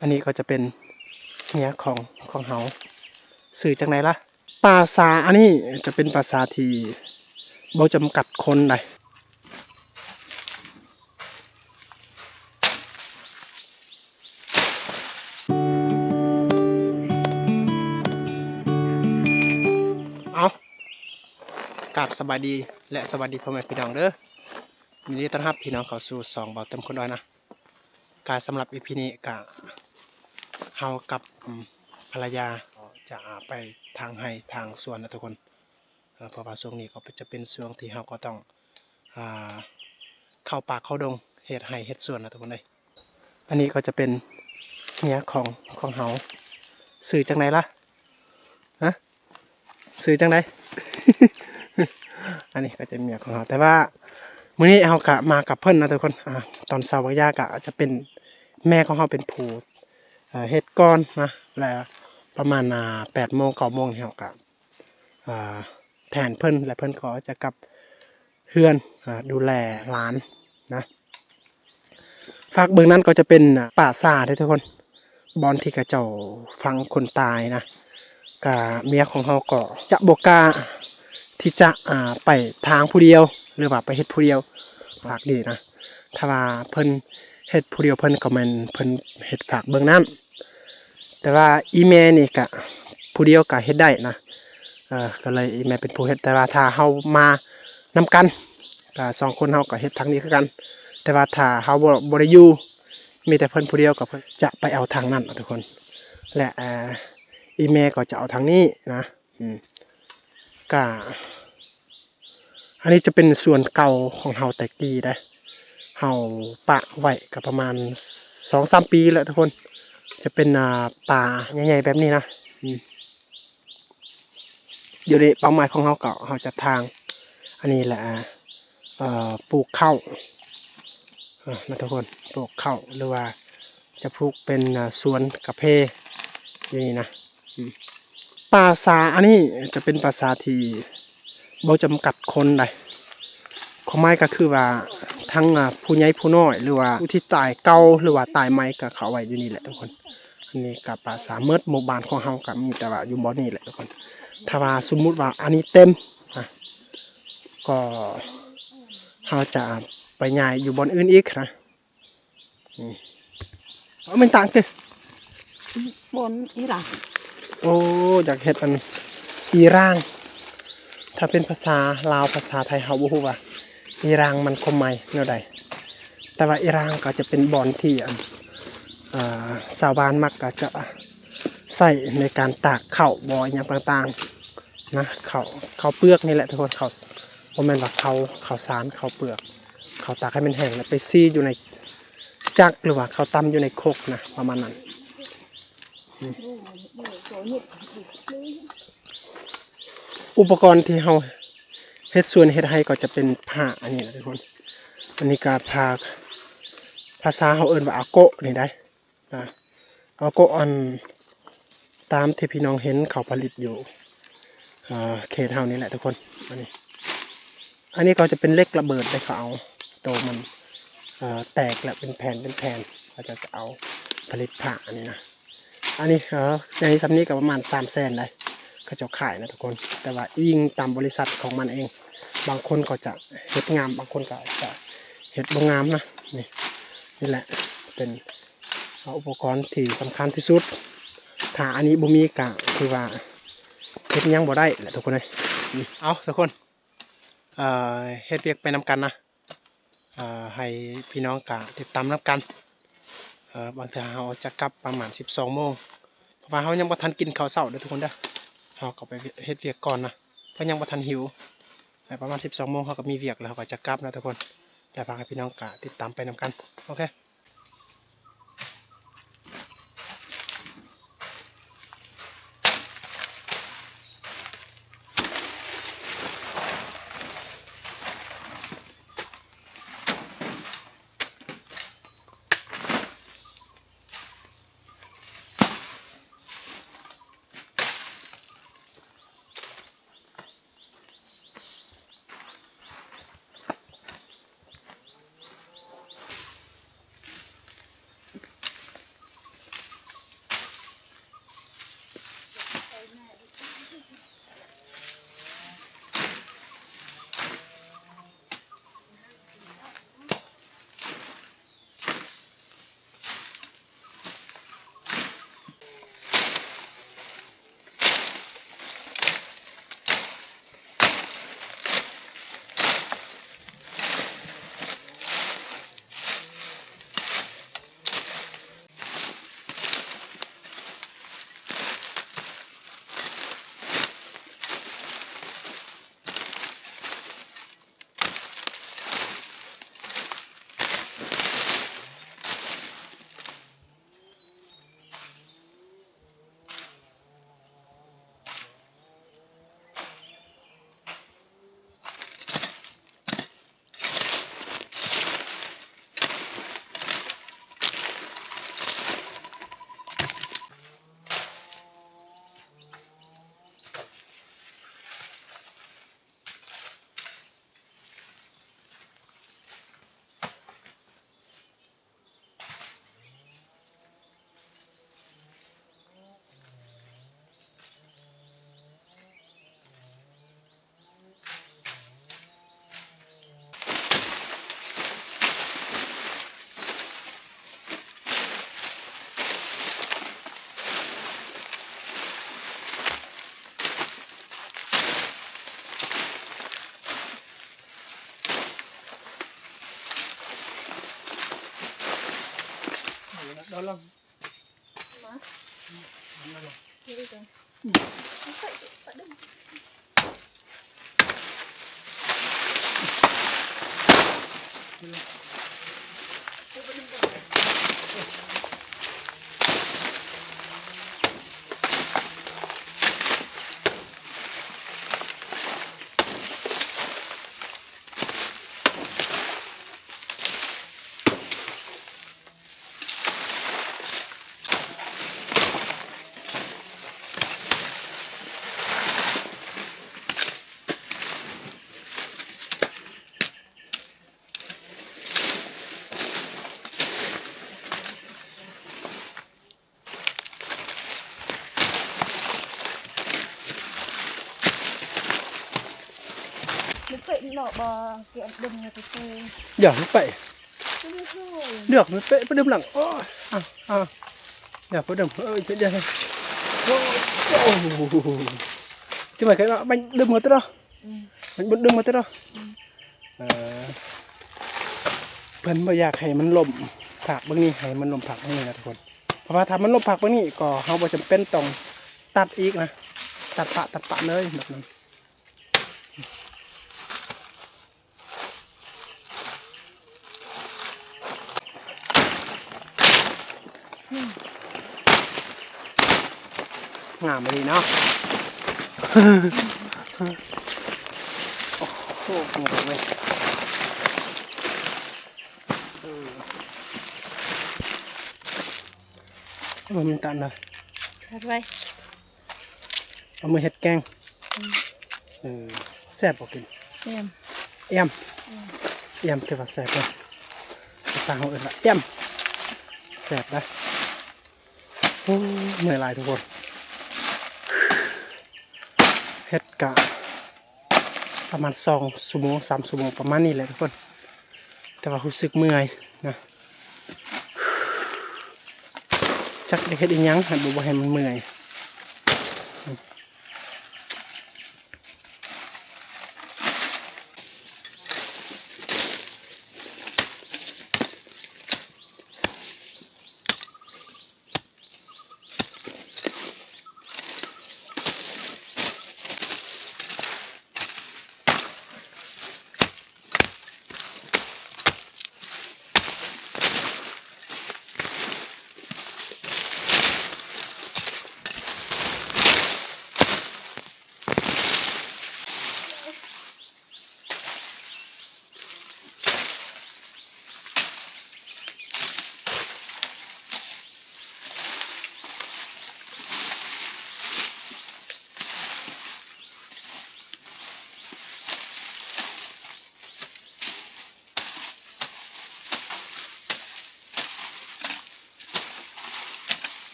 ອັນນີ້ກໍຈະເປັນເມຍຂອງ ຂອງເຮົາ. ຊື່ຈັ່ງໃດລະ? ພາສາອັນນີ້ຈະເປັນພາສາທີ່ບໍ່ຈຳກັດຄົນໃດ. ເອົາ ກາບສະບາຍດີ ແລະ ສະຫວັດດີພໍ່ແມ່ພີ່ນ້ອງເດີ. ຍິນດີຕ້ອນຮັບພີ່ນ້ອງເຂົ້າສູ່ຊ່ອງເບົາເຕັມຄົນດ້ອຍນະ. ກະສຳລັບອີພີນີ້ກະເຮົາກັບ ອືມ ພັນລະຍາຈະໄປທາງໄຮ່ທາງສວນນະທຸກຄົນ. ເອີ ເພາະວ່າຊ່ວງນີ້ກໍຈະເປັນຊ່ວງທີ່ເຮົາກໍຕ້ອງ ອ່າ ເຂົ້າປ່າເຂົ້າດົງ ເຮັດໄຮ່ເຮັດສວນນະທຸກຄົນເອີຍ. ອັນນີ້ກໍຈະເປັນເມຍຂອງ ຂອງເຮົາ. ຊື່ຈັ່ງໃດລະ? ຮະ? ຊື່ຈັ່ງໃດ? ອັນນີ້ກໍຈະເປັນເມຍຂອງເຮົາ ແຕ່ວ່າມື້ນີ້ເຮົາກະມາກັບເພິ່ນນະທຸກຄົນ. ອາ ຕອນເຊົ້າບັກຢາກະຈະເປັນແມ່ຂອງເຮົາເປັນຜູ້ ເອີ ເຮັດກ່ອນນະ ແລະ ປະມານ ອາ ແປດໂມງ ເກົ້າໂມງນີ້ເຮົາກະ ອາ ແທນເພິ່ນ ແລະ ເພິ່ນກໍຈະກັບເຮືອນ ອາ ດູແລຫຼານນະ. ຟາກເບື້ອງນັ້ນກໍຈະເປັນ ອາ ປ່າຊ້າເດ້ທຸກຄົນ ບ່ອນທີ່ເຂົາເຈົ້າຝັງຄົນຕາຍນະ. ກະເມຍຂອງເຮົາກໍຈະບໍ່ກ້າທີ່ຈະ ອາ ໄປທາງຜູ້ດຽວ ຫຼືວ່າໄປເຮັດຜູ້ດຽວ ຟາກນີ້ນະ. ຖ້າວ່າເພິ່ນເຮັດຜູ້ດຽວ ເພິ່ນກໍແມ່ນເພິ່ນເຮັດຟາກເບື້ອງນັ້ນ. ແຕ່ວ່າອີ່ແມ່ນີ້ກະຜູ້ດຽວກະເຮັດໄດ້ນະ ເອີ ກໍເລີຍອີ່ແມ່ເປັນຜູ້ເຮັດ. ແຕ່ວ່າຖ້າເຮົາມານຳກັນ ກະສອງຄົນເຮົາກໍເຮັດທາງນີ້ຄືກັນ. ແຕ່ວ່າຖ້າເຮົາບໍ່ ບໍ່ໄດ້ຢູ່ ມີແຕ່ເພິ່ນຜູ້ດຽວ ກໍເພິ່ນຈະໄປເອົາທາງນັ້ນນະທຸກຄົນ ແລະ ເອີ ອີ່ແມ່ກໍຈະເອົາທາງນີ້ນະ. ອືມ ກະ ອັນນີ້ຈະເປັນສວນເກົ່າຂອງເຮົາແຕ່ກີ້ເດ້ ເຮົາປະໄວ້ກໍປະມານສອງສາມປີແລ້ວທຸກຄົນ. ຈະເປັນ ອາ ປ່າໃຫຍ່ໆແບບນີ້ນະ. ອືມ ດຽວນີ້ເປົ້າໝາຍຂອງເຮົາກໍ ເຮົາຈະທາງອັນນີ້ແຫຼະ ເອີ ປູກເຂົ້າ ເອີ ນະທຸກຄົນ ປູກເຂົ້າ ຫຼືວ່າຈະປູກເປັນ ອາ ສວນກາເຟຢູ່ນີ້ນະ. ອືມ ພາສາອັນນີ້ຈະເປັນພາສາທີ່ບໍ່ຈຳກັດຄົນໃດ. ຄວາມໝາຍກໍຄືວ່າທັງ ອາ ຜູ້ໃຫຍ່ຜູ້ນ້ອຍ ຫຼືວ່າຜູ້ທີ່ຕາຍເກົ່າ ຫຼືວ່າຕາຍໃໝ່ ກໍເຂົ້າໄວ້ຢູ່ນີ້ແຫຼະທຸກຄົນ. ອັນນີ້ກໍພາສາໝົດໝູ່ບ້ານຂອງເຮົາກໍມີແຕ່ວ່າຢູ່ບ່ອນນີ້ແຫຼະທຸກຄົນ. ຖ້າວ່າສົມມຸດວ່າອັນນີ້ເຕັມນະ ກໍເຮົາຈະໄປຍ້າຍຢູ່ບ່ອນອື່ນອີກນະ. ອືມ ເອົາແມ່ນຕ່າງເກ ບ່ອນອີຣາງ. ໂອ້ ຢາກເຮັດອັນອີຣາງ. ຖ້າເປັນພາສາລາວ ພາສາໄທ ເຮົາບໍ່ຮູ້ວ່າອີຣາງມັນຄວາມໝາຍແນວໃດ. ແຕ່ວ່າອີຣາງກໍຈະເປັນບ່ອນທີ່ ອັນ ເອີ ຊາວບ້ານມັກກະຈະໃຊ້ໃນການຕາກເຂົ້າບໍ ອີ່ຫຍັງຕ່າງໆນະ. ເຂົ້າ ເຂົ້າເປືອກນີ້ແຫຼະທຸກຄົນ. ເຂົ້າ ບໍ່ແມ່ນວ່າເຂົ້າ ເຂົ້າສານ ເຂົ້າເປືອກ. ເຂົ້າຕາກໃຫ້ມັນແຫ້ງ ແລ້ວໄປຊີຢູ່ໃນຈັກ ຫຼືວ່າເຂົ້າຕຳຢູ່ໃນຄົກນະ ປະມານນັ້ນ. ອືມ ອຸປະກອນທີ່ເຮົາເຮັດສວນເຮັດໄຮ່ກໍຈະເປັນພ້າອັນນີ້ນະທຸກຄົນ. ອັນນີ້ກໍພ້າ ພາສາເຮົາເອີ້ນວ່າອາໂກະນີ້ໄດ໋. ອາ ເອົາກໍອັນຕາມທີ່ພີ່ນ້ອງເຫັນເຂົາຜະລິດຢູ່ ເອີ ເຂດເຮົານີ້ແຫຼະທຸກຄົນ. ອັນນີ້ ອັນນີ້ກໍຈະເປັນເຫຼັກລະເບີດເດ້ ເຂົາເອົາໂຕມັນ ເອີ ແຕກແລ້ວເປັນແຜ່ນເປັນແຜ່ນ ເຂົາເຈົ້າຈະເອົາຜະລິດຜ້າອັນນີ້ນະ. ອັນນີ້ ເອີ ໃນສ່ຳນີ້ກໍປະມານສາມແສນໄດ໋ ເຂົາເຈົ້າຂາຍນະທຸກຄົນ. ແຕ່ວ່າອີງຕາມບໍລິສັດຂອງມັນເອງ ບາງຄົນກໍຈະເຮັດງາມ ບາງຄົນກໍຈະເຮັດບໍ່ງາມນະ. ນີ້ ນີ້ແຫຼະເປັນ ເອົາ ອຸປະກອນທີ່ສຳຄັນທີ່ສຸດ. ຖ້າອັນນີ້ບໍ່ມີກະຄືວ່າເຮັດຫຍັງບໍ່ໄດ້ແຫຼະທຸກຄົນເອີຍ. ເອົາ ທຸກຄົນ ເອີ ເຮັດວຽກໄປນຳກັນນະ. ເອີ ໃຫ້ພີ່ນ້ອງກະຕິດຕາມນຳກັນ. ເອີ ບາງເທື່ອເຮົາຈະກັບປະມານສິບສອງໂມງ ເພາະວ່າເຮົາຍັງບໍ່ທັນກິນເຂົ້າເຊົ້າເດີທຸກຄົນເດີ. ເຮົາກໍໄປເຮັດວຽກກ່ອນນະ ເພາະຍັງບໍ່ທັນຫິວ. ແລະ ປະມານສິບສອງໂມງເຮົາກໍມີວຽກ ແລ້ວເຮົາກໍຈະກັບນະທຸກຄົນ. ແລ້ວຝາກໃຫ້ພີ່ນ້ອງກະຕິດຕາມໄປນຳກັນ. ໂອເຄ. Tolong. Ma. Ini tuh. Mục vậy nọ bà kia đừng là cái xe. Giờ mục vậy. Cái mục thôi. Được, mục vậy, bắt đâm lặng. Ôi, à, à. Giờ bắt đâm, ơi, chết đi. Ôi, ôi. Cái mày cái đó, bánh đâm người ta đó. ມັນບໍ່ດຶງມາແຕ່ເນາະ ເອີ ເພິ່ນບໍ່ຢາກໃຫ້ມັນລົ້ມພາກເບື້ອງນີ້ ໃຫ້ມັນລົ້ມພາກເບື້ອງນີ້ນະທຸກຄົນ ເພາະວ່າຖ້າມັນລົ້ມພາກເບື້ອງນີ້ກໍເຮົາບໍ່ຈຳເປັນຕ້ອງຕັດອີກນະ ຕັດປະ ຕັດປະເລີຍແບບນັ້ນ. ງາມອີ່ຫຼີເນາະ ໂອ້ໂຫ ງາມເວີຍ ເອີ ເອີ ມັນຕັນນະ ຕັດໄວ້. ເອົາມາເຮັດແກງ ອືມ ເອີ ແຊບບໍ່ກິນ ແອມ ແອມ ແອມ ແອມ ຖືວ່າແຊບເນາະ ພາສາເຮົາເອີ້ນວ່າແອມ ແຊບເດ້ ໂອ້ ເມື່ອຍຫຼາຍທຸກຄົນ ເຮັດກະປະມານສອງຊົ່ວໂມງ ສາມຊົ່ວໂມງ ປະມານນີ້ແຫຼະທຸກຄົນ ແຕ່ວ່າຮູ້ສຶກເມື່ອຍນະ ຈັກໄດ້ເຮັດອີ່ຫຍັງ ໃຫ້ບໍ່ ບໍ່ໃຫ້ມັນເມື່ອຍ.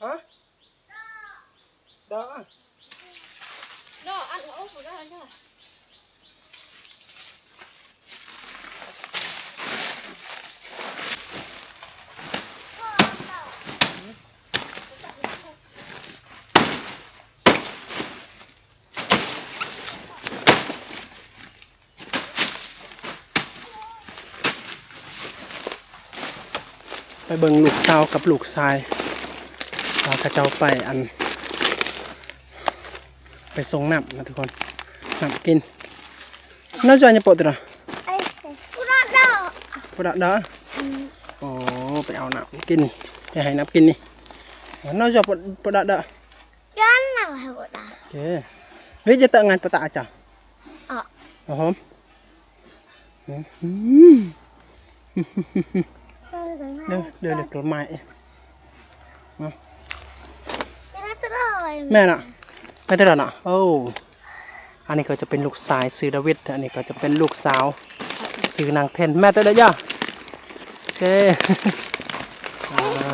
Hah? Dah. Dah, an, oh, dah, dah. ໄປເບິ່ງລູກສາວກັບລູກຊາຍ ວ່າເຂົາເຈົ້າໄປ ອັນ ໄປສົ່ງນ້ຳນະທຸກຄົນ ນ້ຳກິນ. Nó cho nhập bộ từ đó. Ê, cô đó đó. Cô đó đó. Ừ. Ồ, phải ao nạp kinh. Phải hay nạp kinh đi. Nó cho bộ, bộ đó đó. Cho Ê, wis je tak ngan peta aja. Ơ. Ahom. Ơ, hmm. Dah, dah, dah, kelemai. Ơ. ແມ່ນນະ ແມ່ນແທ້ລະນະ. ໂອ້ ອັນນີ້ກໍຈະເປັນລູກຊາຍຊື່ດາວິດ ອັນນີ້ກໍຈະເປັນລູກສາວຊື່ນາງເທັນ ແມ່ນແທ້ເດີ້. ໂອເຄ ອ່າ.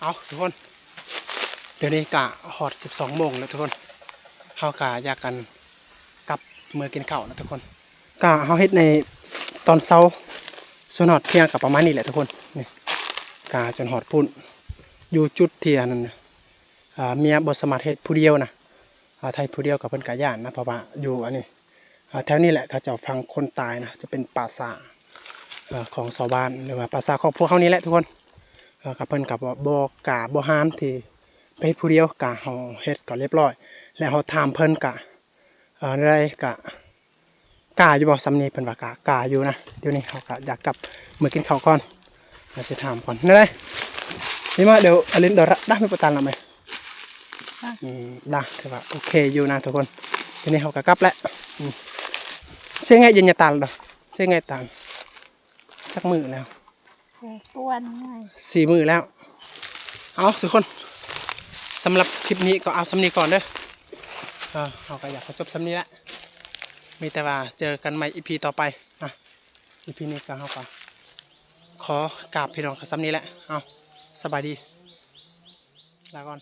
ເອົາ ທຸກຄົນ ດຽວນີ້ກະຮອດສິບສອງໂມງແລ້ວທຸກຄົນ ເຮົາກະຢາກກັນ ກັບເມືອກິນເຂົ້ານະທຸກຄົນ. ກະເຮົາເຮັດໃນຕອນເຊົ້າ ສ່ວນຮອດທ່ຽງກະປະມານນີ້ແຫຼະທຸກຄົນ. ນີ້ ກະຈົນຮອດພຸ້ນ ຢູ່ຈຸດທີ່ອັນນັ້ນນະ ອ່າ ເມຍບໍ່ສາມາດເຮັດຜູ້ດຽວນະ. ອ່າ ຖ້າເຮັດຜູ້ດຽວກະເພິ່ນກະຢ້ານນະ ເພາະວ່າຢູ່ອັນນີ້ ອ່າ ແຖວນີ້ແຫຼະ ເຂົາເຈົ້າຝັງຄົນຕາຍນະ ຈະເປັນປ່າຊ້າ ເອີ ຂອງຊາວບ້ານ ຫຼືວ່າປ່າຊ້າຂອງພວກເຮົານີ້ແຫຼະທຸກຄົນ. ເອີ ກະເພິ່ນກະບໍ່ ບໍ່ກ້າບໍ່ຫານທີ່ໄປເຮັດຜູ້ດຽວ ກະເຮົາເຮັດກໍລຽບຮ້ອຍ ແລະເຮົາຖາມເພິ່ນກະ ເອີ ແນວໃດກະກ້າຢູ່ບໍ່ສ່ຳນີ້ ເພິ່ນວ່າກະກ້າຢູ່ນະ. ດຽວນີ້ເຮົາກະຢາກກັບເມືອກິນເຂົ້າກ່ອນ ເຮົາຊິຖາມກ່ອນ ແນວໃດ ນີ້ມາ ດຽວອາລິນ ດຽວ ດາ ມີປະຕານລະໄໝ? ອືມ ດາ ຖືວ່າໂອເຄຢູ່ນະທຸກຄົນ. ທີນີ້ເຮົາກໍກັບແລ້ວ ອືມ ເສຍໄງເຢັນຍາຕານດອ ເສຍໄງຕານ ຈັກມື້ແລ້ວ? ເອີ ກວນໄງ ສີ່ມື້ແລ້ວ. ເອົາທຸກຄົນ ສຳລັບຄລິບນີ້ກໍເອົາສ່ຳນີ້ກ່ອນເດີ. ເອີ ເຮົາກໍຢາກຂໍຈົບສ່ຳນີ້ແຫຼະ ມີແຕ່ວ່າເຈີກັນໃໝ່ອີພີຕໍ່ໄປນະ. ອີພີນີ້ກໍ ເຮົາກໍຂໍກາບພີ່ນ້ອງກໍສ່ຳນີ້ແຫຼະ. ເອົາ ສະບາຍດີ ລາກ່ອນ.